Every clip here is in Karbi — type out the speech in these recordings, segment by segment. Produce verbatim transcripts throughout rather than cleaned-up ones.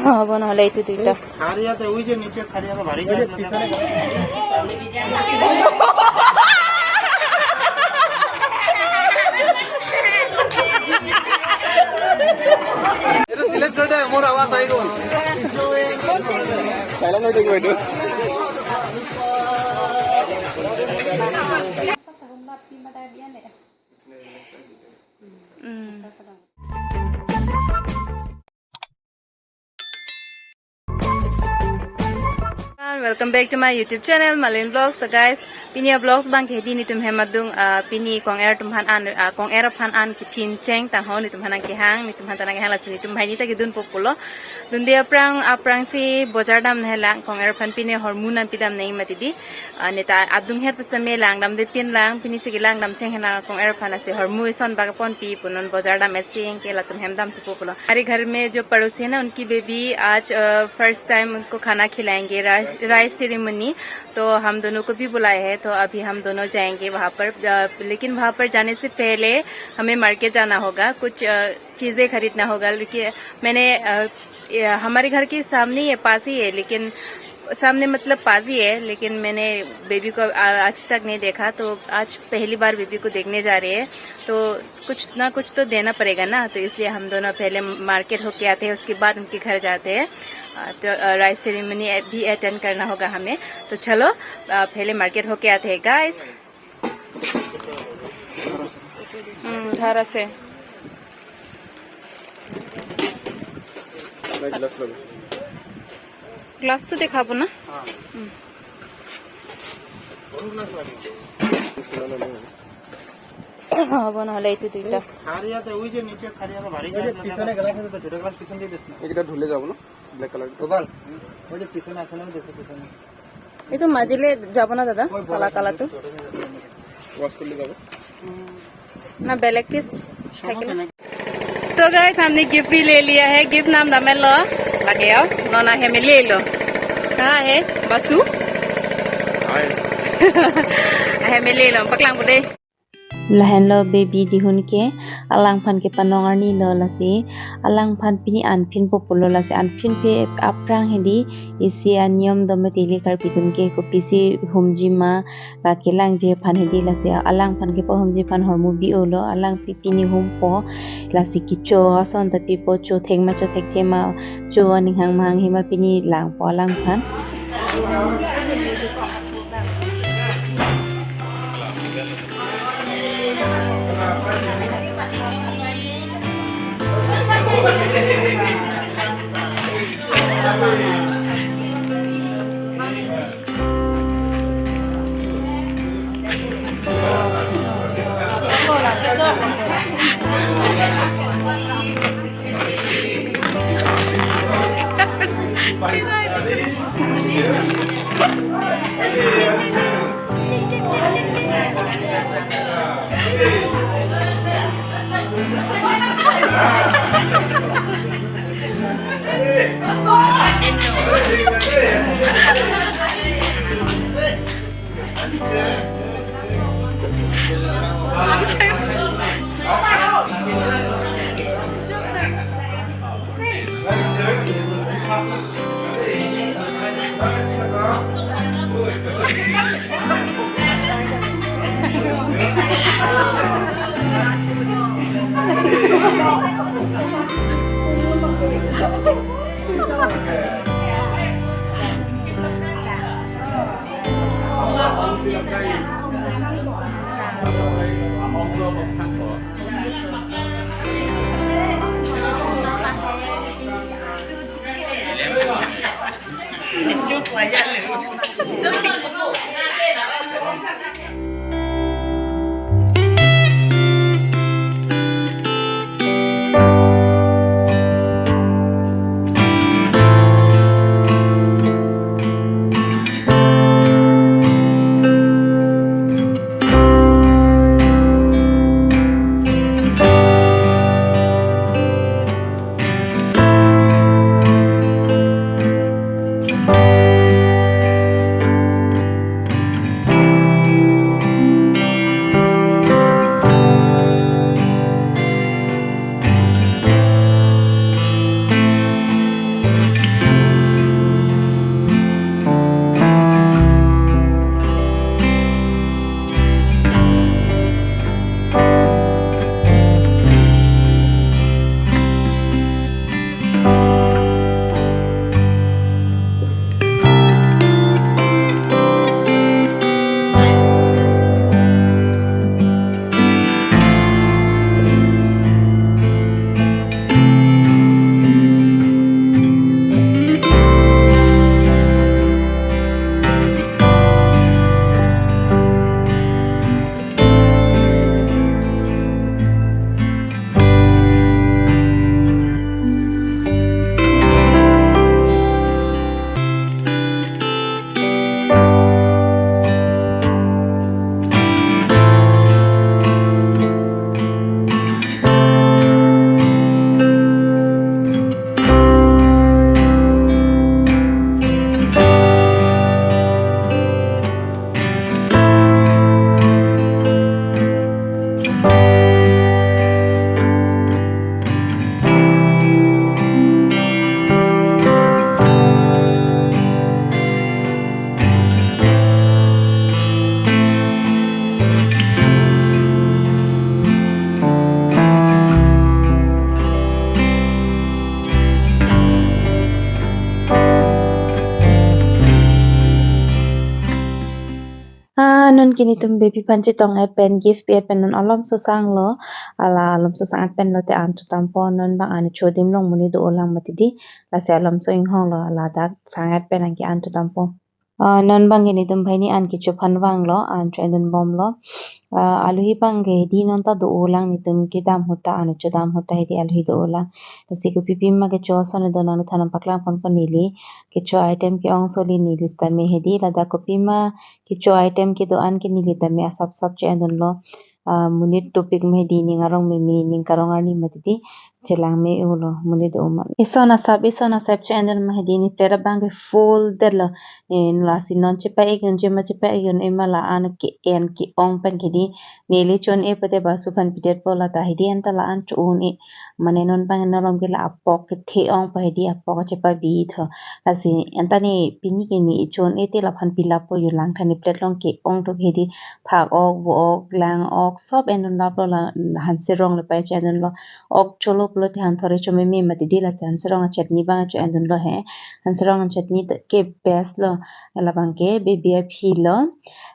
হব, নহলে এইটো দুইটা। খারিয়াতে ওই যে নিচে খারিয়াতে বাড়ি যায় আপনাদের। এইটো চিলেক্ট কৰি দে, মোৰ আৱাজ আহি গ'ল। চাইলেণ্ট হৈ থাকিব এইটো। Welcome back to my YouTube channel, Malin Vlogs. So guys, pini a-vlogs abang ke hedi netum hem adung, ah, pini kong-er atum aphan an, ah, kong-er aphan an kephin cheng tangho netum aphan nangkehang, netum aphan ta nangkehang, lasi netum banghini ta kedunpo pulo. Dunde aphrang, aphrangsi bojar damnanglang, kong-er aphan pine hormu nangpi damnang mati di. Ah, neta adung het pusitame langdamde pinlang, pinisi kelangdam cheng henlang kong-er aphan, lasi hormu eson bak ponpi pu, non bojar dam-etsi ke latum hem damthupo pulo. हमारे घर में जो पड़ोसी है ना, उनकी बेबी आज, अ, first time उनको खाना खिलाएंगे, राइस, राइस सेरेमनी। तो हम दोनों को भी बुलाए हैं, तो अभी हम दोनों जाएंगे वहाँ पर। अ, लेकिन वहाँ पर जाने से पहले हमें मार्केट जाना होगा, कुछ, अ, चीज़ें खरीदना होगा। लेकिन मैंने, अ, ये हमारे घर के सामने ही है, पास ही है, लेकिन सामने मतलब पास ही है, लेकिन मैंने बेबी को, आ, आज तक नहीं देखा, तो आज पहली बार बेबी को देखने जा रहे हैं। तो कुछ ना कुछ तो देना पड़ेगा ना, तो इसलिए हम दोनों पहले मार्केट होके आते हैं, उसके बाद उनके घर जाते हैं। आ, तो, आ, राइस सेरेमनी भी अटेंड करना होगा हमें। तो चलो, आ, पहले मार्केट होके आते हैं, गाइस। উম, ধাৰ আছে। গ্লাছটো দেখাব না? উম। হ'ব, নহ'লে এইটো দুইটা। খাৰিয়াতে ওই যে নিচে খারিয়াতে বাড়ি যায় আপনাদের। পিছনে গ্লাছ আছে তো, দুটো গ্লাছ পিছন দিয়ে দিস না। এইকেইটা ধুলে যাব ন? Black colour. গোপাল, ওই যে পিছনে আছে না, দেখো পিছনে। এইটো মাজিলে যাব না দাদা, কালা কালাটো? ৱাছ কৰিলে যাব। না, বেলেগ পিচ থাকিলে। तो गाइस, हमने गिफ्ट भी ले लिया है। Gift nam damlo, lake ho, non ahem le lo। कहाँ है बसु? हाय। Ahem le lo, paklang bude। Lahenlo baby dihun ke, alangphan kepanong arnilo lasi, alangphan pini anphinpo pulo lasi, anphinphe aphrang hedi, isi aniyom do mati, ili Karbi atum ke kopisi humji ma, la kelangji aphan hedi lasi, alangphan kepahumji aphan hormu bi-olo, alang pi pini humpo, lasi kecho ason ta pipo, cho thek ma cho thekthe ma, cho aning hang mahang hima pini langpo alangphan. Non ke netum baby aphan chetong-et pen, gift pi-et pen non alomso sanglo. Ala alomso sang-et pen lote an chotampo. Non bang an chodim long monit do-olang mati di. Lasi alomso inghonglo, ladak sang-et pen anke an chotampo. Ah, non bang ke netum banghini an kecho aphan vanglo, an cho-endun bomlo. Ah, aluhi bang ke di non ta do-olang, netum kedam ahut ta, an chodam ahut ta hedi aluhi do-olang. Lasi kopipima kecho ason do nangthan nangpaklang ponpo neli. Kecho item ke-ong soli neli sitame hedi, ladak kopima kecho item kedo-an ke neli tame asap sap cho-endunlo. Ah, monit dopik ma hedi, ning arong meme, ning karong arni mati di, chelang me-olo, monit do-o ma. Eson asap, eson asap cho-endun ma hedi, ne plate abang ke full detlo. Eh, lasi non chepa-ik un, chema chepa-ik un, ema la-an ke-en ke-ong pen ke di. Neli cho-en-e pute basu aphan pidetpo, lata hedi anta la-an cho-un-e. Mane non bang non alom ke la apok kethe ong pa hedi, apok chepabi tho. Lasi anta ne pini ke ne cho-en-e te laphan pilappo, jo lang tha ne plate along ke-ong tok hedi, phak ok, vo ok, lang ok, sob endun laplo, la hanserong le pai cho-endunlo. Ok cholo pulote han thore chomeme mati di, lasi hanserong achutney bang cho-endunlo he. Hanserong achutney ke best lo. Labang ke baby aphi lo.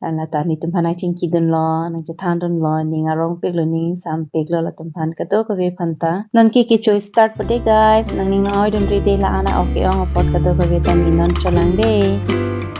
Lata netum aphan nangchingkidunlo, nangchethandunlo, ning arongpiklo, ning sampiklo, latum aphan kadokave aphan ta. Non ke kecho start po de guys, nangning nang-oidun ri de, la-an a-ok ke-ong apot kadokave ta ne non cholang de.